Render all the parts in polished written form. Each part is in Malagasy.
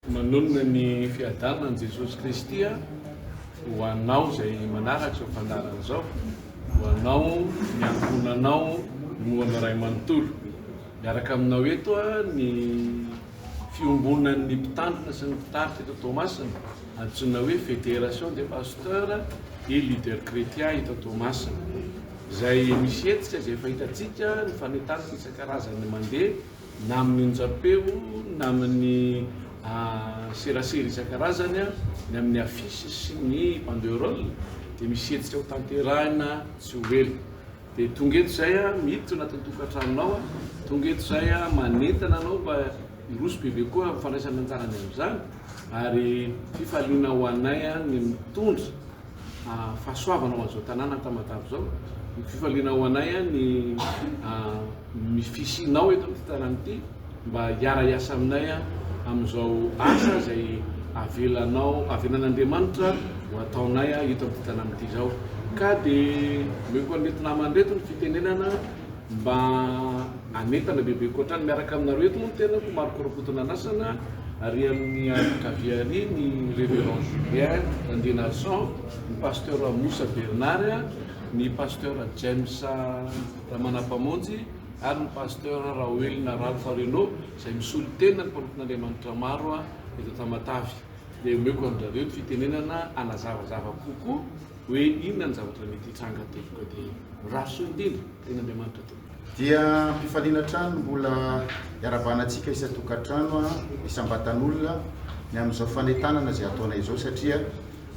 Manonona ny fiadanan'i Jesosy Kristy ho anao izay manaraka izao fandaharana izao, ho anao, ny ankohonanao, ny moana iray manontolo. Miaraka aminao eto ny fiombonan'ny mpitandrina sy ny mpitarika eto Toamasina, antsoina hoe Fédération des Pasteurs et Leaders Chrétiens eto Toamasina, izay misy hetsika izay efa hitantsika ny fanentanana isan-karazany mandeha na amin'ny onjam-peo na amin'ny serasera isan-karazany, ny amin'ny affiche sy ny banderole dia misy hetsika ho tanterahina tsy ho ela. Dia tonga eto izay aho miditra anatin'ny tokantranonao aho, tonga eto izay aho manentana anao mba hiroso bebe koa amin'ny fandraisana anjara any amin'izany ary fifaliana ho anay ny mitondra fahasoavana ho an'izao tanàna Tamatave izao, ny fifaliana ho anay ny ny fisianao eto amin'ity tanàna ity mba hiara-hiasa aminay amin'izao asa izay avelanao, avelan'Andriamanitra ho ataonay eto amin'ity tanàna ity izao. Ka dia omeko an'ireto namana ireto ny fitenenana mba hanentana bebe kokoa hatrany. Miaraka aminareo eto moa ny tenako, Marco Rakotonanasana, ary amin'ny ankavia ary ny Révérend Julien Randrianarison, ny Pasteur Moussa Bernard, ny Pasteur James Ramanampamonjy ary ny Pasteur Raoelina Ralph Renaud izay misolo tena ny mpanompon'Andriamanitra maro eto Tamatave. Dia omeko an-dRareo ny fitenenana hanazavazava kokoa hoe inona ny zavatra mety hitranga tompoko dia mirary soa indrindra Tenin'Andriamanitra tompoko. Dia am-pifaliana hatrany no mbola iarahabana antsika isan-tokantrano, isam-batan'olona ny amin'izao fanentanana izay ataonay izao satria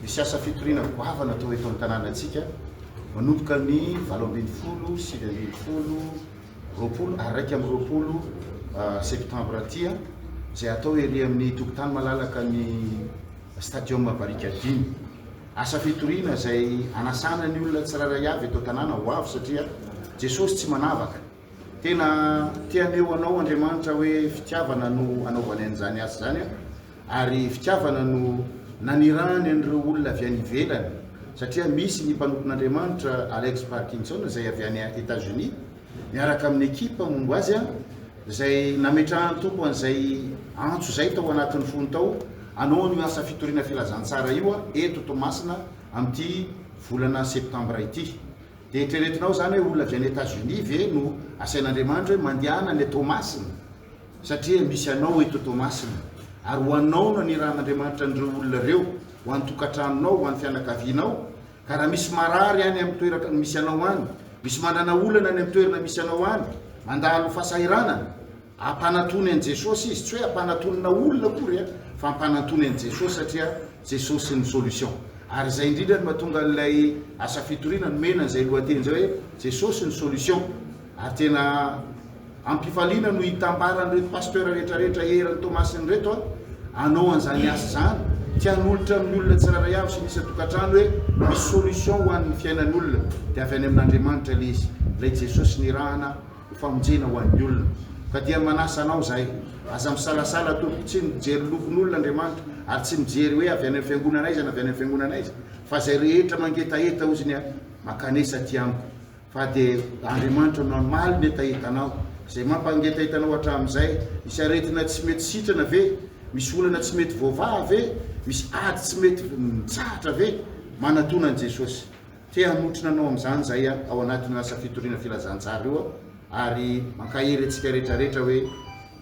Misy asa fitoriana goavana atao eto an-tanànantsika manomboka ny 18, 19, 20 ary 21 septambra aty izay atao ery amin'ny tokotany malalaka ny Stadium Barikadimy. Asa fitoriana izay anasana ny olona tsirairay avy eto an-tanàna ho avy satria Jesosy tsy manavaka. Tena te haneho anao Andriamanitra hoe fitiavana no anaovany an'izany asa izany ary fitiavana no nanirahany an'ireo olona avy any ivelany satria misy ny mpanompon'Andriamanitra Alex Parkinson izay avy any Etats-Unis miaraka amin'ny ekipa momba azy izay nametrahan'ny Tompo an'izay antso izay tao anatin'ny fony tao hanao an'io asa fitoriana filazantsara io eto Toamasina amin'ity volana septambra ity. Dia eritreretinao izany hoe olona avy any Etats-Unis ve no asain'Andriamanitra hoe mandehana any Toamasina satria misy anao eto Toamasina ary ho anao no anirahan'Andriamanitra an'ireo olona ireo, ho an'ny tokantranonao, ho an'ny fianakavianao. Ka raha misy marary any amin'ny toerana misy anao any, misy manana olana any amin'ny toerana misy anao any, mandalo fahasahiranana, Ampanantony an'i Jesosy izy, tsy hoe ampanantonina olona akory a, fa ampanantony an'i Jesosy satria Jesosy ny solution. Ary izay indrindra no mahatonga an'ilay asa fitoriana nomena an'izay lohateny izay hoe Jesosy ny solution. Ary tena ampifaliana no hitambaran'ireto pasteur rehetra rehetra eran'i Toamasina ireto a, hanao an'izany asa izany, te hanolotra amin'ny olona tsirairay avy sy ny isan-tokantrano hoe misy solution ho an'ny fiainan'olona, dia avy any amin'Andriamanitra ilay izy, ilay Jesosy nirahana ho famonjena ho an'ny olona. Ka dia manasa anao izahay, aza misalasala tompoko, tsy mijery lokon'olona Andriamanitra, ary tsy mijery hoe avy any amin'ny fiangonana aiza na avy any amin'ny fiangonana aiza, fa izay rehetra mangetaheta hoziny a, mankanesa aty amiko, fa dia Andriamanitra no hamaly ny hetahetanao, izay mampangetaheta anao hatramin'izay, misy aretina tsy mety sitrana ve? Misy olana tsy mety voavaha ve? Misy ady tsy mety mitsahatra ve? Manatona an'i Jesosy. Te hanotrona anao amin'izany izahay ao anatin'io asa fitoriana filazantsara io ary mankahery antsika rehetra rehetra hoe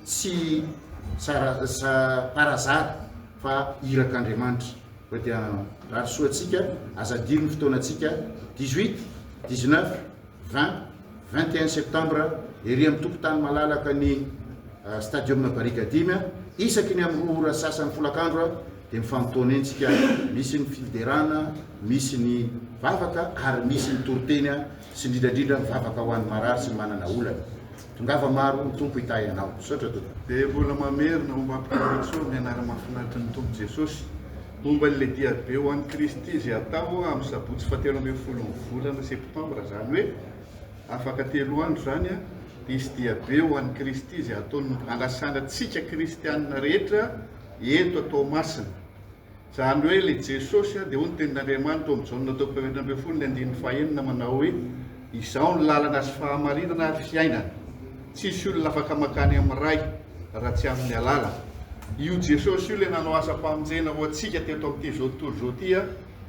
tsy par hasard fa irak'Andriamanitra. Koa dia mirary soa antsika, aza adino ny fotoanantsika 18, 19, 20, 21 septembre ery amin'ny tokotany malalaka ny Stadium Barikadimy isaky ny amin'ny 2 ora sasany folakandro dia mifamotoana eny tsika, misy ny fiderana, misy ny vavaka ary misy ny toriteny sy indrindra indrindra ny vavaka ho an'ny marary sy ny manana olana. Tongava maro, ny Tompo hitahy anao. Misaotra tompoko. Dia mbola mamerina ombam-piainantsoa amin'ny anara-mahafinaritra ny Tompo Jesosy momba ilay diabe ho an'i Kristy izay hatao amin'ny sabotsy fahatelo ambin'ny folon'ny volana septambra, izany hoe afaka telo andro izany dia hisy diabe ho an'i Kristy izay hataon'ny hanasana antsika kristianina rehetra eto Toamasina. Izany hoe ilay Jesosy dia hoy ny tenin'Andriamanitra ao amin'ny Jaona toko faha 14 ny andininy fahenina manao hoe Izaho no lalana sy fahamarinana ary fiainana. Tsisy olona afaka mankany amin'ny Ray raha tsy amin'ny alalako. Io Jesosy io ilay nanao asam-pamonjena ho antsika teto amin'ity izao tontolo izao ity,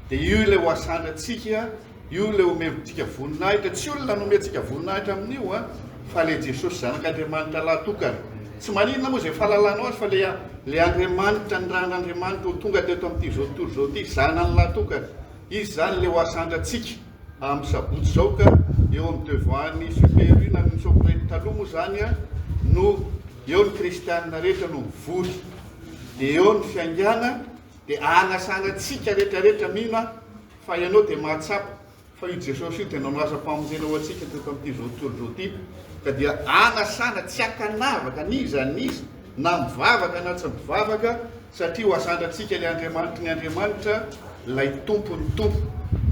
dia io ilay ho asandratsika, io ilay omentsika voninahitra. Tsy olona no omentsika voninahitra amin'io, fa ilay Jesosy Zanak'Andriamanitra lahy tokana. Tsy maninona moa izay fahalalanao azy fa ilay ilay Andriamanitra nirahan'Andriamanitra ho tonga teto amin'ity izao tontolo izao ity, Zanany lahy tokana. Izy izany ilay ho asandratsika amin'ny sabotsy izao ka eo amin'ny devant ny Super U na ny Soprem taloha moa izany no Eo ny kristianina rehetra no mivory, dia eo ny fiaingàna, dia anasana antsika rehetra rehetra mino aho fa ianao dia mahatsapa fa io Jesosy io dia nanao asam-pamonjena ho antsika teto amin'ity izao tontolo izao ity, ka dia anasana tsy ankanavaka n'iza n'iza na mivavaka na tsy mivavaka satria ho asandrantsika ilay Andriamanitry ny Andriamanitra, ilay Tompon'ny Tompo,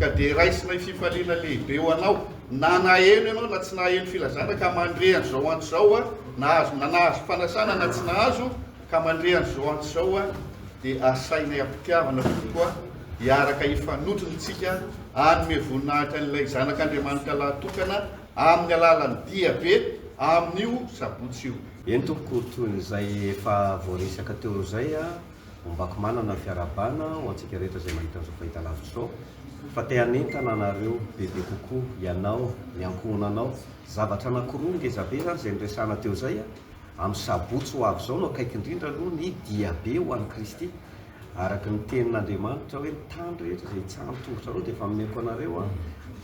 ka dia raisinay fifaliana lehibe ho anao na naheno ianao na tsy naheno filazana ka mandre an'izao antso izao Nahazo na nahazo fanasana na tsy nahazo ka mandre an'izao antso izao aho dia asainay am-pitiavana tompoko a hiaraka hifanotrona isika hanome voninahitra an'ilay Zanak'Andriamanitra lahy tokana amin'ny alalan'ny diabe amin'io sabotsy io. Eny tompoko, toy izay efa voaresaka teo izay, ombako manana ny fiarahabana ho antsika rehetra izay mahita an'izao fahitalavitra izao, fa te hanentana anareo bebe kokoa, ianao, ny ankohonanao, Zavatra anankiroa ngezabe izany izay noresahana teo izay, amin'ny sabotsy ho avy izao no akaiky indrindra aloha ny diabe ho an'i Kristy. Araka ny tenin'Andriamanitra hoe ny tany rehetra izay hitsahan'ny tongotrareo dia efa nomeko anareo,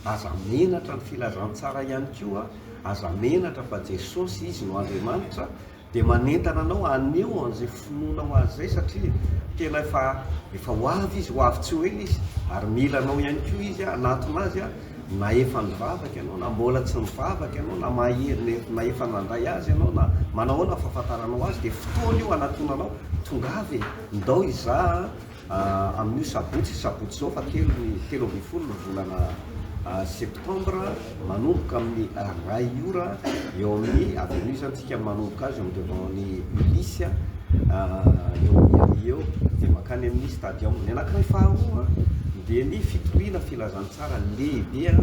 aza menatra ny filazantsara ihany koa, aza menatra fa Jesosy Izy no Andriamanitra, Dia manentana anao haneho an'izay finoanao azy izay satria tena efa efa ho avy izy, ho avy tsy ho ela izy ary mila anao ihany koa izy hanatona azy na efa nivavaka ianao na mbola tsy nivavaka ianao na mahery na efa nandray azy ianao na manahoana fahafantaranao azy dia fotoana io hanatonanao, tongava e, ndao hizaha Amin'io sabotsy sabotsy izao fahatelo ny 13 ny volana septambra manomboka amin'ny iray ora eo amin'ny avenue izany tsika manomboka azy eo amin'ny devant ny Ulysse eo amin'ny Miami eo dia mankany amin'ny stadium. Ny anankiray faharoa dia ny fitoriana filazantsara lehibe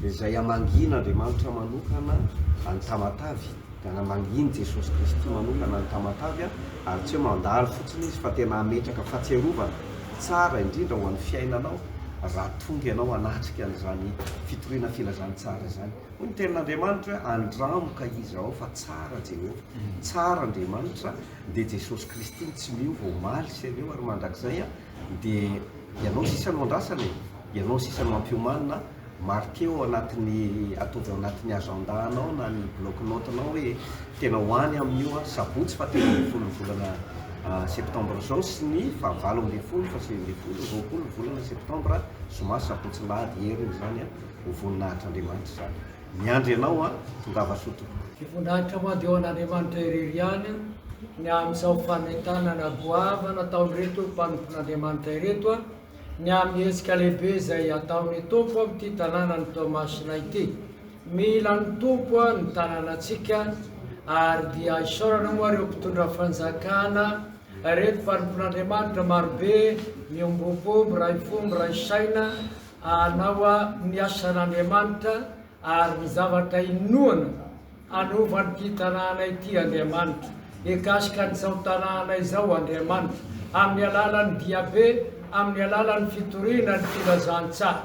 izay hamangian'Andriamanitra manokana an'i Tamatave. Dia namangian'i Jesosy Kristy manokana an'i Tamatave ary tsy hoe mandalo fotsiny Izy fa tena hametraka fahatsiarovana tsara indrindra ho an'ny fiainanao raha tonga ianao hanatrika an'izany fitoriana filazantsara izany. Hoy ny tenin'Andriamanitra hoe andramo ka izahao fa tsara Jehovah. Tsara Andriamanitra, dia Jesosy Kristy no tsy miova omaly sy anio ary mandrakizay, dia ianao sisa no andrasana e, ianao sisa no ampiomanina. Marquer ao anatin'ny, ataovy ao anatin'ny agenda anao na ny bloc note nao hoe tena ho any amin'io aho, sabotsy faha 13 ny volana septembre izao sy ny faha 18, faha 19, 20 ny volana septembre, zoma, sabotsy, lahady, heriny izany ho voninahitr'Andriamanitra izany. Miandry anao aho, tongava soa tompoko. Ny voninahitra ho an'Deo an'Andriamanitra irery ihany ny amin'izao fanentanana goavana ataon'ireto mpanompon'Andriamanitra ireto. ny amin'ny hetsika lehibe izay hataon'ny Tompo amin'ity tanànan'i Toamasina ity. Mila ny Tompo ny tanànantsika ary dia isaorana moa ireo mpitondra fanjakana, ireto mpanompon'Andriamanitra marobe miombom-po, miray fo, miray saina hanao ny asan'Andriamanitra ary ny zavatra inoana Hanova an'ity tanàna ity Andriamanitra. Hikasika an'izao tanàna izao Andriamanitra, amin'ny alalan'ny diabe, amin'ny alalan'ny fitoriana ny filazantsara.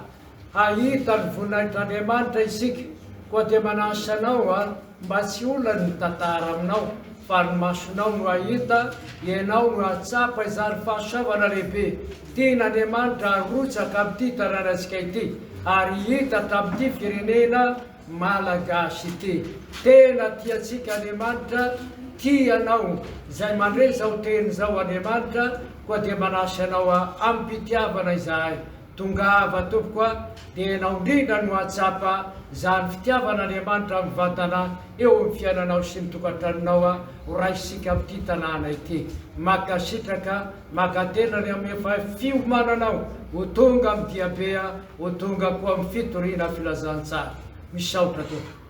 Hahita ny voninahitr'Andriamanitra isika. Koa dia manasa anao aho mba tsy olana ny tantara aminao, fa ny masonao no hahita, ianao no hahatsapa izany fahasoavana lehibe tian'Andriamanitra harotsaka amin'ity tanànantsika ity, ary hita tamin'ity firenena Malagasy ity. Tena tia antsika Andriamanitra, tia anao izay mandre izao teny izao Andriamanitra, koa dia manasa anao amim-pitiavana izahay. Tongava tompoko a, dia ianao indrindra no hahatsapa izany fitiavan'Andriamanitra mivantana eo amin'ny fiainanao sy ny tokantranonao a, ho raisintsika amin'ity tanàna ity. Mankasitraka, mankatelina ny amin'ny efa fiomananao ho tonga amin'ny diabe a, Ho tonga koa amin'ny fitoriana filazantsara. Misaotra tompoko.